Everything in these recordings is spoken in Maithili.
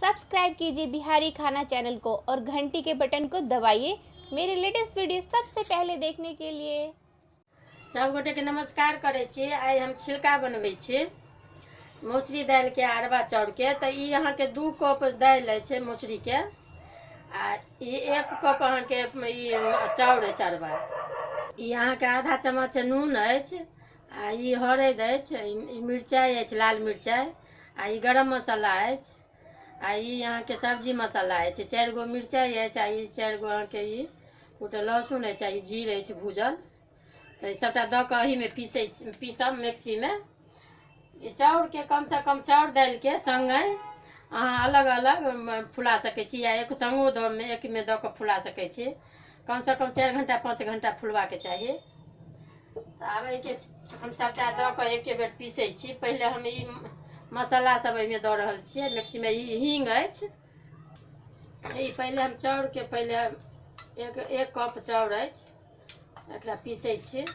सब्सक्राइब कीजिए बिहारी खाना चैनल को और घंटी के बटन को दबाइए मेरे लेटेस्ट वीडियो सबसे पहले देखने के लिए। सब गोटे के नमस्कार करै छी। आइ हम छिलका बनबै छी मौसरी दालि के अरबा चाउर के। तऽ ई अहाँके 2 कप दालि अछि मौसरी के, आ ई 1 कप अहाँके ई चाउर अछि अरबा। ई अहाँके आधा चम्मच नून अछि, आ ई हरदि अछि, ई मिरचाइ अछि लाल मिरचाइ, आ ई गरम मसाला अछि, आ ई अहाँके सब्जी मसाला अछि। 4 गो मिरचाइ अछि, आ ई 4 गो अहाँके ई कुटल लहसुन अछि, आ ई जीर अछि भूजल। तऽ ई सबटा दऽ कऽ एहिमे पीसै छी, पीसब मिक्सीमे। ई चाउरके कमसँ कम चाउर दालिके सङ्गे अहाँ अलग अलग फुला सकै छी, या एक सङ्गो दऽ एकमे दऽ कऽ फुला सकै छी। कमसँ कम 4 घंटा 5 घंटा फुलबाके चाही। तऽ आब एहिके हम सबटा दऽ कऽ एके बेर पीसै छी। पहिले हम ई मसाला सब एहिमे दऽ रहल छियै मिक्सीमे। ई हींग अछि। ई पहिले हम चाउरके पहिले एक कप चाउर अछि, एकरा पीसै छी।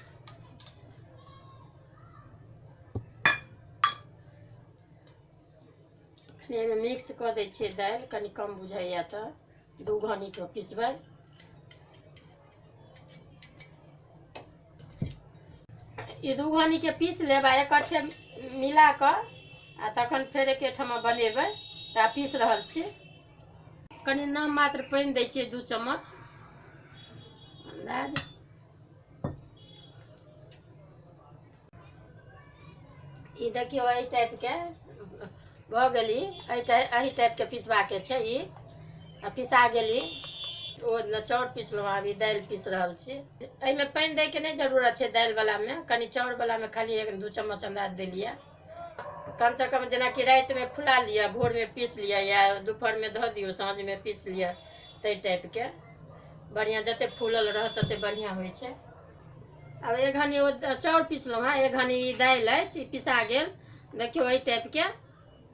कनि एहिमे मिक्स कऽ दै छियै दालि, कनि कम बुझाइए तऽ 2 घानीके पिसबै। ई 2 घानीके पीस लेब आ एकट्ठे मिला कऽ आ तखन फेर एकेठमा बनेबै। तऽ पीस रहल छी। कनि नाम मात्र पानि दै छियै 2 चम्मच अन्दाज। ई देखियौ एहि टाइपके भऽ गेल। ई एहि टाइपके पिसबाके छै। ई आ पिसा गेल। ई ओ चाउर पिसलहुँ, आब ई दालि पीस रहल छी। एहिमे पानि दैके नहि जरूरत छै दालिवलामे, कनि चाउरवलामे खाली 1-2 चम्मच अन्दाज देलियै। कमसँ कम जेनाकि रातिमे फुला लिअ, भोरमे पीस लिअ, या दुपहरमे धऽ दियौ, साँझमे पीस लिअ, ताहि टाइपके बढ़िआँ। जतेक फूलल रहत ततेक बढ़िआँ होइ छै। आब एक घानी ओ चाउर पिसलहुँ हेँ, एक घानी ई दालि अछि, ई पिसा गेल। देखियौ एहि टाइपके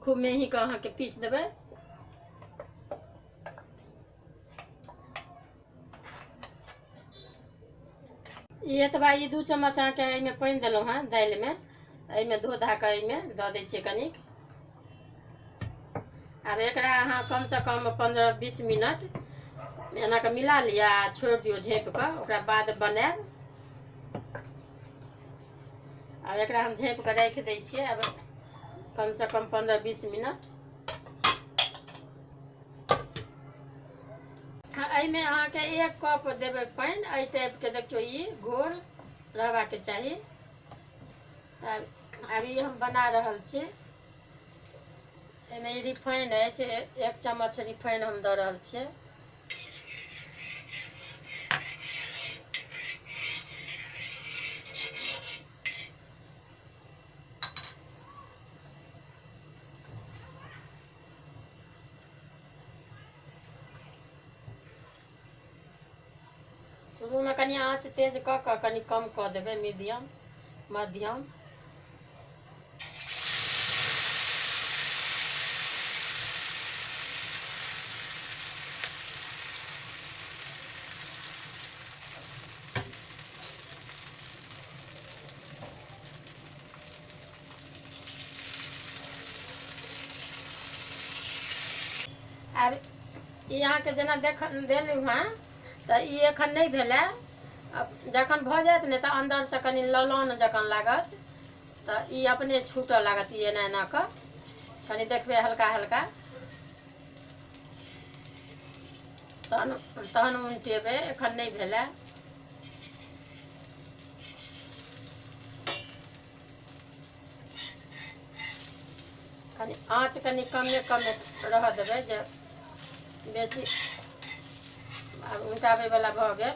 खूब मेहीके अहाँके पीस देबै। ई एतबा ई 2 चम्मच अहाँके एहिमे पानि देलहुँ हेँ दालिमे। एहिमे धो धा कऽ एहिमे दऽ दै छियै कनिक। आब एकरा अहाँ कमसँ कम 15-20 मिनट एना कऽ मिला लिअ आ छोड़ि दियौ झाँपि कऽ, ओकरा बाद बनायब। आब एकरा हम झाँपि कऽ राखि दै छियै। आब कमसँ कम 15-20 मिनट। एहिमे अहाँके 1 कप देबै पानि। एहि टाइपके देखियौ ई घोर रहबाके चाही। तऽ आब ई हम बना रहल छी। एहिमे रिफाइन अछि, 1 चम्मच रिफाइन हम दऽ रहल छियै। शुरूमे कनि आँच तेज कऽ कऽ कनि कम कऽ देबै, मीडियम मध्यम। आब ई अहाँके जेना देख देलहुँ हेँ तऽ ई एखन नहि भेलै। आब जखन भऽ जायत ने तऽ अन्दरसँ कनि ललन जकाँ लागत, तऽ ई अपने छूटऽ लागत। ई एना एना कऽ कनि देखबै हल्का हल्का, तहन तहन उनटेबै। एखन नहि भेलै। कनि आँच कनि कमे कमे रहऽ देबै, जे बेसी। आब उनटाबैवला भऽ गेल।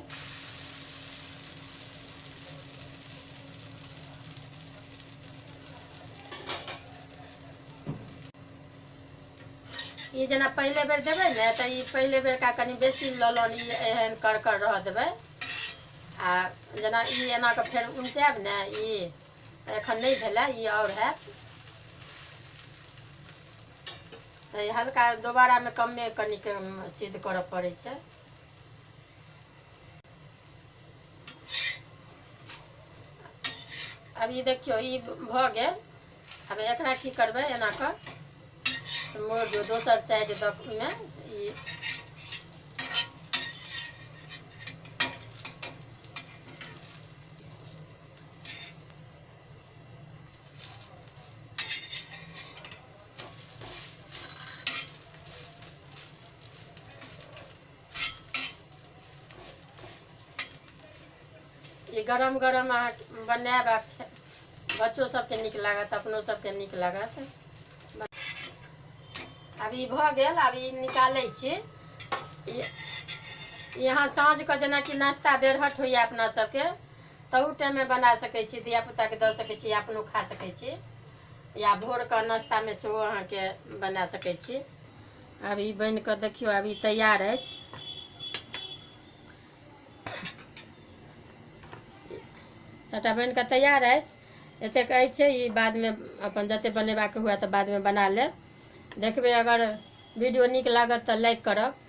ई जेना पहिले बेर देबै ने तऽ ई पहिले बेरका कनि बेसी ललन ई एहन करकर रहऽ देबै। आ जेना ई एना कऽ फेर उनटायब ने, ई एखन नहि भेलै, ई आओर हैत। तऽ हल्का दोबारामे कमे कनिक सिद्ध करऽ पड़ै छै। आब ई देखियौ ई भऽ गेल। आब एकरा की करबै, एना कऽ मोड़ दियौ दोसर साइड मे। ई गरम गरम अहाँ बनायब, बच्चो सबके नीक लागत, अपनो सबके नीक लागत। आब ई भऽ गेल, आब ई निकालै छी। यहाँ साँझके जेनाकि नाश्ता बेरहट होइए अपना सबके, तहू टाइममे बना सकै छी, धियापुताके दऽ सकै छी, अपनो खा सकै छी, या भोरके नाश्तामे सेहो अहाँके बना सकै छी। आब ई बनि कऽ देखियौ, आब ई तैयार अछि। सबटा बनि कऽ तैयार अछि। एतेक अछि, ई बादमे अपन जतेक बनेबाक हुए तऽ बादमे बना लेब। देखबै, अगर वीडियो नीक लागत तऽ लाइक करब।